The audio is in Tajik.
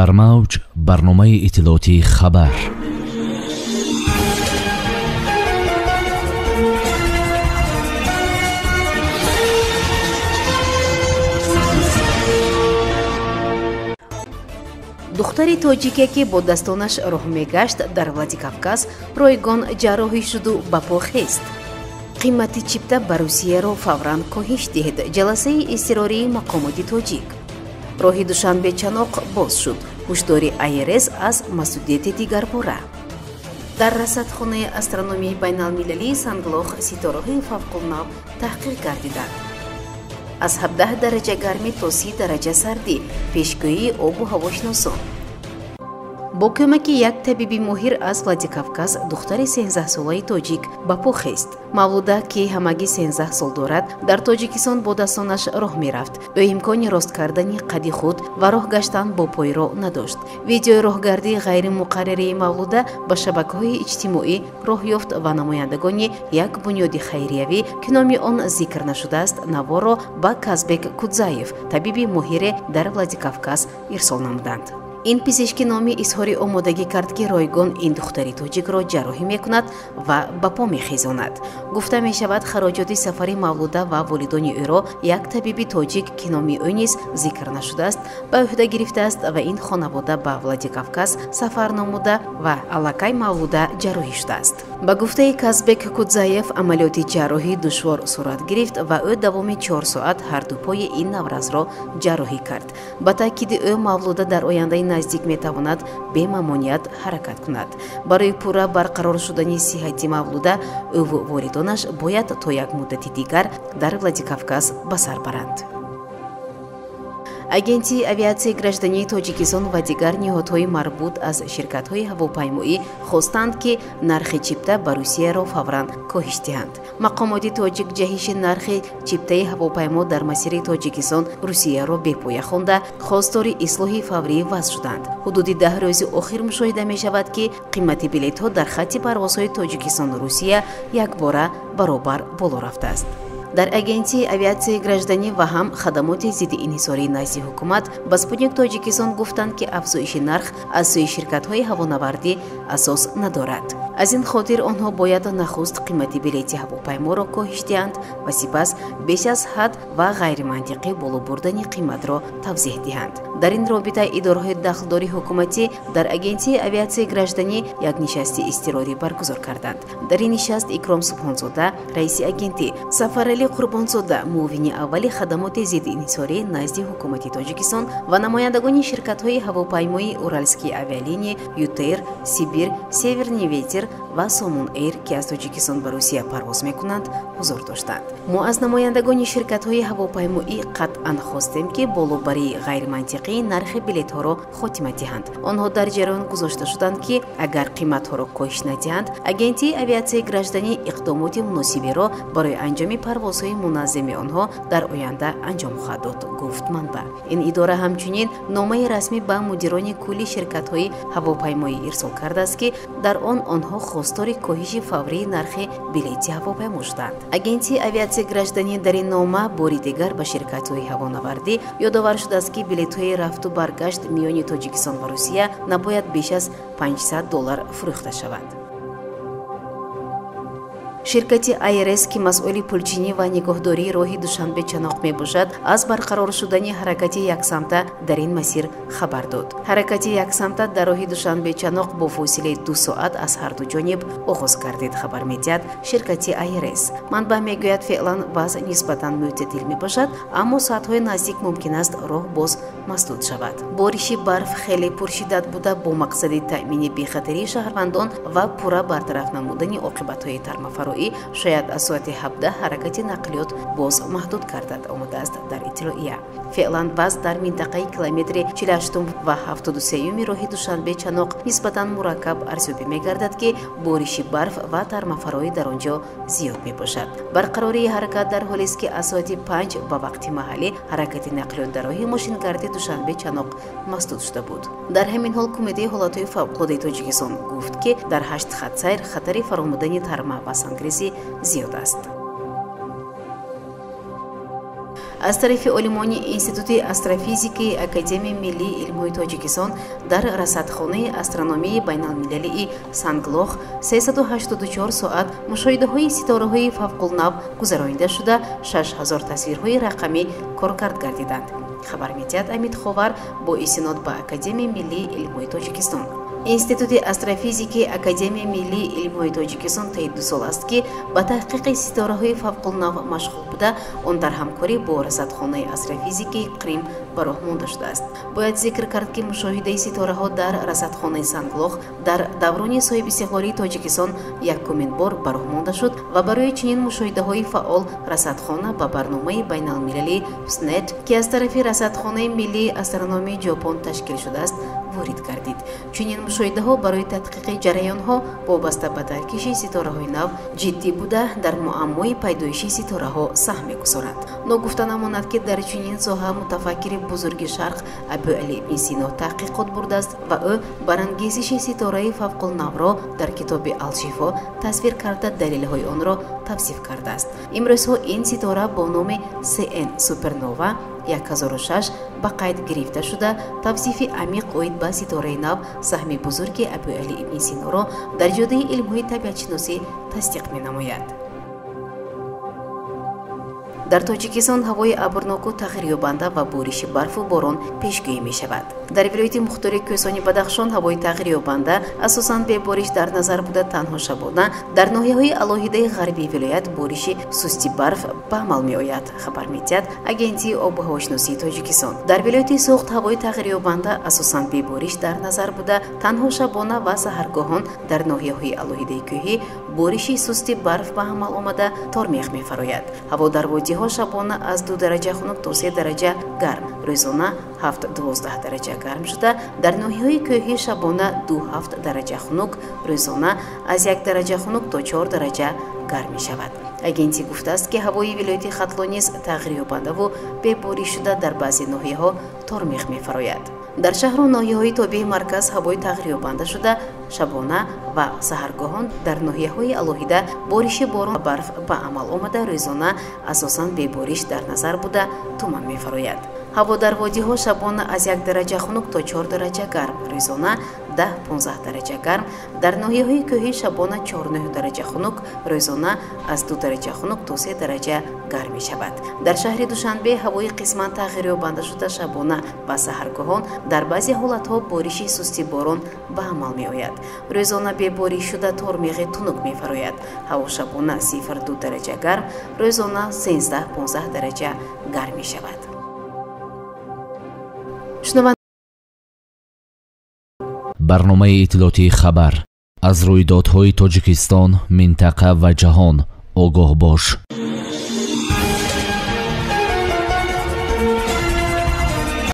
Дар мавҷ барномаи иттилоотии хабар. Духтари тоҷике, ки бо дастонаш роҳ мегашт, дар Владикавказ ройгон ҷарроҳӣ шуду ба по хест. Қимати чипта ба Русияро фавран коҳиш диҳед. Ҷаласаи изтирории мақомоти тоҷик. Роҳи Душанбе-Чаноқ боз шуд. Ҳушдори АРС аз масдудияти дигарбора. Дар расадхонаи астрономии байналмилалии Санглох ситораҳои фавқулнав таҳқиқ гардиданд. Аз 17 дараҷа гармӣ то 30 дараҷа сардӣ. Пешгӯии обу ҳавошиносон. Бо кӯмаки як табиби моҳир аз Владикавказ духтари 13-солаи тоҷик ба по хест. Мавлуда, ки ҳамагӣ 13 сол дорад, дар Тоҷикистон бо дастонаш роҳ мерафт. Ӯ имкони рост кардани қади худ ва роҳ гаштан бо пойро надошт. Видеои роҳгардии ғайримуқаррарии Мавлуда ба шабакаҳои иҷтимоӣ роҳ ёфт ва намояндагони як бунёди хайриявӣ, ки номи он зикр нашудааст, наворро ба Казбек Кудзаев, табиби моҳире дар Владикавказ, ирсол намуданд. Ин пизишки номи изҳори омодагӣ кард, ки ройгон ин духтари тоҷикро ҷарроҳӣ мекунад ва ба по мехезонад. Гуфта мешавад, хароҷоти сафари Мавлуда ва волидони ӯро як табиби тоҷик, ки номи ӯ низ зикр нашудааст, ба ӯҳда гирифтааст ва ин хонавода ба Владикавказ сафар намуда ва аллакай Мавлуда ҷарроҳӣ шудааст. Ба гуфтаи Казбек Кудзаев, амалиёти ҷарроҳӣ душвор сурат гирифт ва ӯ давоми 4 соат ҳарду пои ин навразро ҷарроҳӣ кард. Ба таъкиди ӯ, Мавлуда дар ояндаи наздик метавонад бемамоният ҳаракат кунад. Барои пурра барқарор шудани сиҳати Мавлуда, ӯву волидонаш бояд то як муддати дигар дар Владикавказ ба сар баранд. Агентии авиатсияи граждании Тоҷикистон ва дигар ниҳодҳои марбут аз ширкатҳои ҳавопаймоӣ хостанд, ки нархи чипта ба Русияро фавран коҳиш диҳанд. Мақомоти тоҷик ҷаҳиши нархи чиптаи ҳавопаймо дар масири Тоҷикистон Русияро бепоя хонда, хостори ислоҳи фаврии вазъ шуданд. Ҳудуди 10 рӯзи охир мушоҳида мешавад, ки қимати билетҳо дар хатти парвозҳои Тоҷикистону Русия якбора баробар боло рафтааст. Дар Агентии авиатсияи гражданӣ ва ҳам хадамоти зидди инҳисории назди ҳукумат ба Спутник Тоҷикистон гуфтанд, ки афзоиши нарх аз сӯи ширкатҳои ҳавонавардӣ асос надорад. Аз ин хотир онҳо бояд нахуст қимати билети ҳавопайморо коҳиш диҳанд ва сипас беш аз ҳад ва ғайримантиқӣ боло бурдани қиматро тавзеҳ диҳанд. Дар ин робита идораҳои дахлдори ҳукуматӣ дар Агентии авиатсияи гражданӣ як нишасти изтирорӣ баргузор карданд. Дар ин нишаст Икром Субҳонзода, раиси агентӣ, Сафаралӣ Қурбонзода, муовини аввали хадамоти зидди инҳисорӣ назди ҳукумати Тоҷикистон ва намояндагони ширкатҳои ҳавопаймоии Уральские авиалинии, Ютэйр, Сибир, Северный ветер ва Сомон Эйр, ки аз Тоҷикистон ба Русия парвоз мекунанд, ҳузур доштанд. Мо аз намояндагони ширкатҳои ҳавопаймоӣ қатъан хостем, ки болобарии ғайримантиқии нархи билетҳоро хотима диҳанд. Онҳо дар ҷараён гузошта шуданд, ки агар қиматҳоро коҳиш надиҳанд, Агентии авиатсияи гражданӣ иқдомоти муносиберо барои анҷоми парвозҳои муназзами онҳо дар оянда анҷом хоҳад дод, гуфт манбаъ. Ин идора ҳамчунин номаи расмӣ ба мудирони кулли ширкатҳои ҳавопаймоӣ ирсол кардааст, ки дар он онҳо хостори коҳиши фаврии нархи билети ҳавопаймо шуданд. Агентии авиатсияи гражданӣ дар ин нома бори дигар ба ширкатҳои ҳавонавардӣ ёдовар шудааст, ки билетҳои рафту баргашт миёни Тоҷикистон ва Русия набояд беш аз $500 фурӯхта шаванд. Ширкати АРС, ки масъули пулчинӣ ва нигоҳдории роҳи Душанбе-Чаноқ мебошад, аз барқарор шудани ҳаракати яксамта дар ин масир хабар дод. Ҳаракати яксамта дар роҳи Душанбе-Чаноқ бо фосилаи 2 соат аз ҳарду ҷониб оғоз гардид, хабар медиҳад ширкати АРС. Манбаъ мегӯяд, феълан вазъ нисбатан мӯътадил мебошад, аммо соатҳои наздик мумкин аст роҳ боз масдуд шавад. Бориши барф хеле пуршиддат буда, бо мақсади таъмини бехатарии шаҳрвандон ва пурра бартараф намудани оқибатҳои тармафароӣ шояд аз соати 17 ҳаракати нақлиёт боз маҳдуд гардад, омадааст дар иттилоия. Феълан вазъ дар минтақаи километри 48 ва 73 роҳи Душанбе-Чаноқ нисбатан мураккаб арзёбӣ мегардад, ки бориши барф ва тармафароӣ дар он ҷо зиёд мебошад. Барқарории ҳаракат дар ҳолест, ки аз соати 5 ба вақти маҳаллӣ ҳаракати нақлиёт дар роҳи мошингарди Душанбе-Чаноқ масдуд шуда буд. Дар ҳамин ҳол Кумитаи ҳолатҳои фавқулодаи Тоҷикистон гуфт, ки дар 8 хатсайр хатари фаромадани тарма ва сангрезӣ зиёд аст. Аз тарафи олимони Институти астрофизикии Академияи миллии илмҳои Тоҷикистон дар расадхонаи астрономии байналмилалии Санглох 384 соат мушоҳидаҳои ситораҳои фавқулнав гузаронида шуда, 6000 тасвирҳои рақамӣ коркард гардиданд. Хабар медиҳад Амид Ховар бо истинод ба Академияи миллии илмҳои Тоҷикистон. Институти астрофизикии Академияи миллии илмҳои Тоҷикистон таи 2 сол аст, ки ба таҳқиқи ситораҳои фавқулнав машғул буда, он дар ҳамкорӣ бо расадхонаи астрофизикии Қрим ба роҳ монда шудааст. Бояд зикр кард, ки мушоҳидаи ситораҳо дар расадхонаи Санглох дар даврони соҳибистиқлолии Тоҷикистон якумин бор ба роҳ монда шуд ва барои чунин мушоҳидаҳои фаъол расадхона ба барномаи байналмилалии СНЕТ, ки аз тарафи расадхонаи миллии астрономии Ҷопон ташкил шудааст, ворид гардид. Чунин мушоҳидаҳо барои тадқиқи ҷараёнҳо вобаста ба таркиши ситораҳои нав ҷиддӣ буда, дар муаммои пайдоиши ситораҳо саҳм мегузоранд. Ногуфта намонад, ки дар чунин соҳа мутафаккири бузурги Шарқ Абуали ибни Сино таҳқиқот бурдааст ва ӯ барангезиши ситораи фавқулнавро дар китоби Алшифо тасвир карда, далелҳои онро тавсиф кардааст. Имрӯзҳо ин ситора бо номи СН Супернова 1006 ба қайд гирифта шуда, тавсифи амиқ оид ба ситораи нав саҳми бузурги Абуали ибни Синоро дар ҷодаи илмҳои табиатшиносӣ тасдиқ менамояд. Дар Тоҷикистон ҳавои абрноку тағйирёбанда ва бориши барфу борон пешгӯӣ мешавад. Дар вилояти мухтори Кӯҳистони Бадахшон ҳавои тағйирёбанда, асосан бебориш дар назар буда, танҳо шабона дар ноҳияҳои алоҳидаи ғарбии вилоят бориши сусти барф ба амал меояд, хабар медиҳад Агентии обу ҳавошиносии Тоҷикистон. Дар вилояти Суғд ҳавои тағйирёбанда, асосан бебориш дар назар буда, танҳо шабона ва саҳаргоҳон дар ноҳияҳои алоҳидаи кӯҳӣ бориши сусти барф ба амал омада, тормех мефарояд. Ҳаво дар водиҳо шабона аз 2 дараҷа хунук то 3 дараҷа гарм, рӯзона 7-12 дараҷа гарм шуда, дар ноҳияҳои кӯҳӣ шабона 2-7 дараҷа хунук, рӯзона аз 1 дараҷа хунук то 4 дараҷа гарм мешавад. Агентӣ гуфтааст, ки ҳавои вилояти Хатлон низ тағйирёбандаву бебориш шуда, дар баъзе ноҳияҳо тормех мефарояд. Дар шаҳру ноҳияҳои тобеи марказ ҳавои тағйирёбанда шуда, шабона ва саҳаргоҳон дар ноҳияҳои алоҳида бориши борон ва барф ба амал омада, рӯзона асосан бебориш дар назар буда, туман мефарояд. Ҳаво дар водиҳо шабона аз 1 дараҷа хунук то 4 дараҷа гарм, рӯзона 10-15 дараҷа гарм, дар ноҳияҳои кӯҳӣ шабона 4-9 дараҷа хунук, рӯзона аз 2 дараҷа хунук то 3 дараҷа гарм мешавад. Дар шаҳри Душанбе ҳавои қисман тағйирёбанда шуда, шабона ва саҳаргоҳон дар баъзе ҳолатҳо бориши сусти борон ба амал меояд. Рӯзона бебориш шуда, тормеғи тунук мефарояд. Ҳаво шабона 0,2 дараҷа гарм, рӯзона 13-15 дараҷа гарм мешавад. Барномаи иттилоотии хабар аз рӯйдодҳои Тоҷикистон, минтақа ва ҷаҳон огоҳ бош.